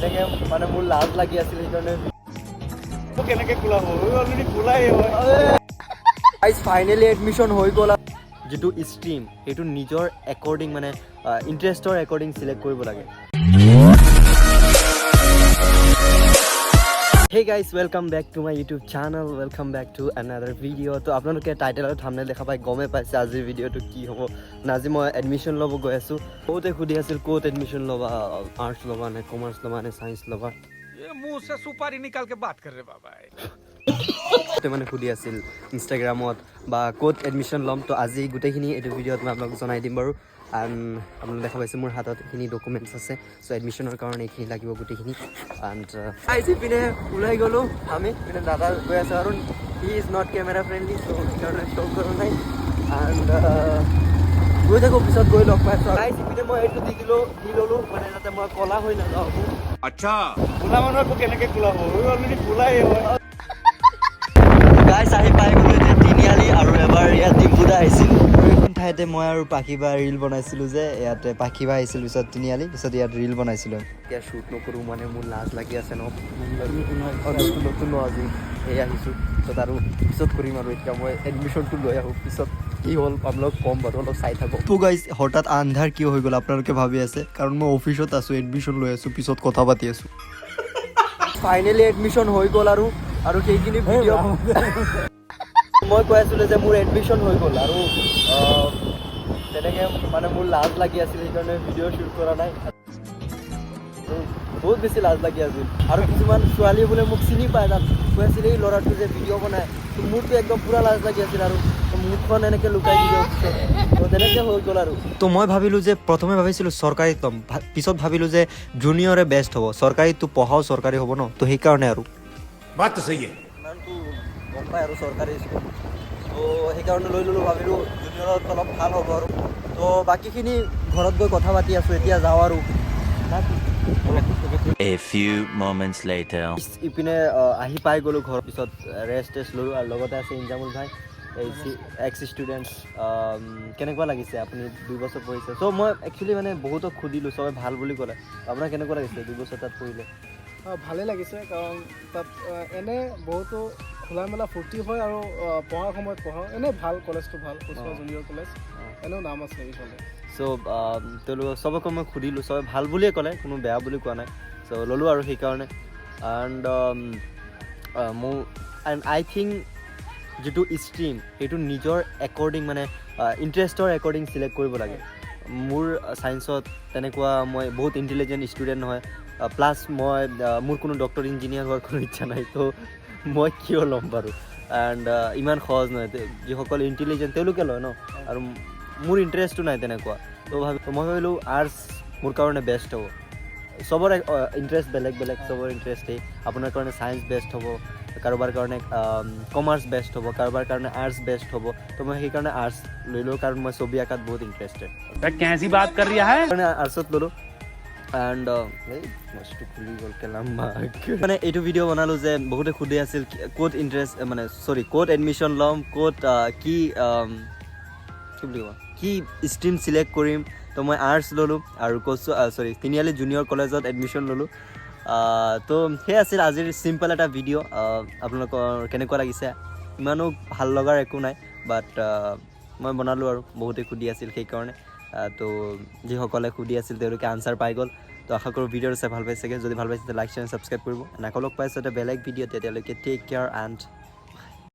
তেনেকৈ মানে মোৰ লাজ লাগি আছিল, সেইকাৰণে। কেনেকে খোলা হ'ব? অলৰেডি খোলাই হয়। গাইজ, ফাইনেলি এডমিশ্যন হৈ গ'ল। যিটো ষ্ট্ৰীম, সেইটো নিজৰ একৰ্ডিং, মানে ইণ্টাৰেষ্টৰ একৰ্ডিং চিলেক্ট কৰিব লাগে। Hey guys, welcome back to my YouTube channel, welcome back to another video. তো আপোনালোকে টাইটেল আৰু থাম্বনেইল দেখা পাই গমেই পাইছে আজিৰ ভিডিঅ'টো কি হ'ব। মানে আজি মই এডমিশ্যন ল'ব গৈ আছোঁ। বহুতে সুধি আছিল, ক'ত এডমিশ্যন ল'বা, আৰ্টছ ল'বা নে কমাৰ্চ ল'বা নে ছায়েন্স ল'বা? ये मुंह से सुपारी निकाल के बात कर रहे बाबा। বহুতে মানে সুধি আছিল ইনষ্টাগ্ৰামত বা ক'ত এডমিশ্যন ল'ম। তো আজি গোটেইখিনি এইটো ভিডিঅ'ত মই আপোনালোক জনাই দিম বাৰু। এণ্ড আপোনালোক দেখা পাইছে, মোৰ হাতত এইখিনি ডকুমেণ্টছ আছে। চ' এডমিশ্যনৰ কাৰণে এইখিনি লাগিব গোটেইখিনি। এণ্ড ইপিনে ওলাই গ'লোঁ আমি, ইপিনে দাদা গৈ আছোঁ আৰু he is not camera friendly, so সেইকাৰণে শ্ব' কৰা নাই। এণ্ড গৈ থাকোঁ, পিছত গৈ লগ পাইছোঁ। গাইজ, ইপিনে মই এইটো দি দিলোঁ, দি ল'লোঁ, মানে যাতে মই ক'লা হৈ নাযাওঁ। খোলা মানুহ আকৌ কেনেকে খোলা হ'ব? অলৰেডি খোলাই হয়। গাইছ, আহি পাই গ'লো এতিয়া তিনিআলি। আৰু এবাৰ ইয়াত ডিম্পুদা আহিছিল। এইখন ঠাইতে মই আৰু পাখি বা ৰিল বনাইছিলোঁ যে ইয়াতে পাখি বা আহিছিল, পিছত তিনিআলি, পিছত ইয়াত ৰিল বনাইছিলোঁ। এতিয়া শ্বুট নকৰোঁ, মানে মোৰ লাজ লাগি আছে ন। অ, নতুন নতুন ন, আজি এই আহিছোঁ। পিছত আৰু পিছত কৰিম। আৰু এতিয়া মই এডমিশ্যনটো লৈ আহোঁ, পিছত কি হ'ল আপোনালোক ক'ম বাৰু, অলপ চাই থাকক। তো গাইজ, হঠাৎ আন্ধাৰ কিয় হৈ গ'ল আপোনালোকে ভাবি আছে, কাৰণ মই অফিচত আছোঁ, এডমিশ্যন লৈ আছোঁ, পিছত কথা পাতি আছোঁ। ফাইনেলি এডমিশ্যন হৈ গ'ল। আৰু সেইখিনি ভিডিঅ' মই কৈ আছিলোঁ যে মোৰ এডমিশ্যন হৈ গ'ল। আৰু তেনেকৈ মানে মোৰ লাজ লাগি আছিল, সেইকাৰণে ভিডিঅ' শ্বুট কৰা নাই। আৰু বহুত বেছি লাজ লাগি আছিল। আৰু কিছুমান ছোৱালী বোলে মোক চিনি পায়, তাত কৈ আছিল, এই ল'ৰাটো যে ভিডিঅ' বনায়। তো মোৰতো একদম পূৰা লাজ লাগি আছিল আৰু তো মুখখন এনেকৈ লুকাই দিলোঁ পিছত। তো তেনেকৈ হৈ গ'ল আৰু। তো মই ভাবিলোঁ যে প্ৰথমে ভাবিছিলোঁ চৰকাৰীত ল'ম, পিছত ভাবিলোঁ যে জুনিয়ৰে বেষ্ট হ'ব, চৰকাৰীততো পঢ়াও চৰকাৰী হ'ব ন, তো সেইকাৰণে আৰু। बात तो सही है। ইমানটো গম পায় আৰু চৰকাৰী স্কুল, তো সেইকাৰণে লৈ ল'লোঁ। ভাবিলোঁ জুনিয়ৰত অলপ ভাল হ'ব। আৰু তো বাকীখিনি ঘৰত গৈ কথা পাতি আছোঁ, এতিয়া যাওঁ আৰু না কি? A few moments later. ইপিনে আহি পাই গ'লোঁ ঘৰৰ, পিছত ৰেষ্ট টেষ্ট ল'লোঁ। আৰু লগতে আছে ইনজামুল ভাই, এই এক্স ষ্টুডেণ্ট। কেনেকুৱা লাগিছে? আপুনি 2 বছৰ পঢ়িছে। চ' মই একচুৱেলি মানে বহুতক সুধিলোঁ, চবে ভাল বুলি ক'লে। আপোনাৰ কেনেকুৱা লাগিছে 2 বছৰ তাত পঢ়িলে? ভালেই লাগিছে, কাৰণ তাত এনে বহুতো খোলা মেলা ফূৰ্তি হয় আৰু পঢ়াৰ সময়ত পঢ়াওঁ। এনে ভাল, কলেজটো ভাল, কোচগাঁও জুনিয়ৰ কলেজ। এনেও নাম আছে এইফালে। চ' তেওঁলোকক চবকে মই সুধিলোঁ, চবে ভাল বুলিয়ে ক'লে, কোনো বেয়া বুলি কোৱা নাই। চ' ল'লোঁ আৰু সেইকাৰণে। এণ্ড মোৰ এণ্ড I think যিটো ষ্ট্ৰীম, সেইটো নিজৰ একৰ্ডিং, মানে ইণ্টাৰেষ্টৰ একৰ্ডিং চিলেক্ট কৰিব লাগে। মোৰ ছায়েন্সত তেনেকুৱা মই বহুত ইণ্টেলিজেণ্ট ষ্টুডেণ্ট নহয়, প্লাছ মই মোৰ কোনো ডক্টৰ ইঞ্জিনিয়াৰ হোৱাৰ কোনো ইচ্ছা নাই, তো মই কিয় ল'ম বাৰু? এণ্ড ইমান সহজ নহয়। যিসকল ইণ্টেলিজেণ্ট তেওঁলোকে লয় ন, আৰু মোৰ ইণ্টাৰেষ্টটো নাই তেনেকুৱা। তো ভাবি মই ভাবিলোঁ আৰ্টছ মোৰ কাৰণে বেষ্ট হ'ব। চবৰে ইণ্টাৰেষ্ট বেলেগ বেলেগ, চবৰ ইণ্টাৰেষ্টেই। আপোনাৰ কাৰণে ছায়েন্স বেষ্ট হ'ব, কাৰোবাৰ কাৰণে কমাৰ্চ বেষ্ট হ'ব, কাৰোবাৰ কাৰণে আৰ্টছ বেষ্ট হ'ব। তো মই সেইকাৰণে আৰ্টছ লৈ ল'লোঁ, কাৰণ মই ছবি আঁকাত বহুত ইণ্টাৰেষ্টেড। कैसी बात कर रहा है? সেইকাৰণে আৰ্টছত ল'লোঁ। এণ্ড এই বস্তু খুলি গ'ল কেলাম। মানে এইটো ভিডিঅ' বনালোঁ যে বহুতে সুধি আছিল ক'ত ইণ্টাৰেষ্ট, মানে চৰি, ক'ত এডমিশ্যন ল'ম, ক'ত কি কি বুলি ক'ম, কি ষ্ট্ৰীম চিলেক্ট কৰিম। তো মই আৰ্টছ ল'লোঁ আৰু কৈছোঁ, চৰি, তিনিআলি জুনিয়ৰ কলেজত এডমিশ্যন ল'লোঁ। তো সেই আছিল আজিৰ চিম্পল এটা ভিডিঅ'। আপোনালোকৰ কেনেকুৱা লাগিছে? ইমানো ভাল লগাৰ একো নাই, বাট মই বনালোঁ আৰু বহুতে সুধি আছিল সেইকাৰণে। তো যিসকলে সুধি আছিল তেওঁলোকে আনচাৰ পাই গ'ল। তো আশা কৰোঁ ভিডিঅ'টো চাই ভাল পাইছেগৈ। যদি ভাল পাইছে, লাইক, শ্বেয়াৰ, ছাবস্ক্ৰাইব কৰিব। আকৌ লগ পাইছোঁ এটা বেলেগ ভিডিঅ', তেতিয়ালৈকে টেক কেয়াৰ এণ্ড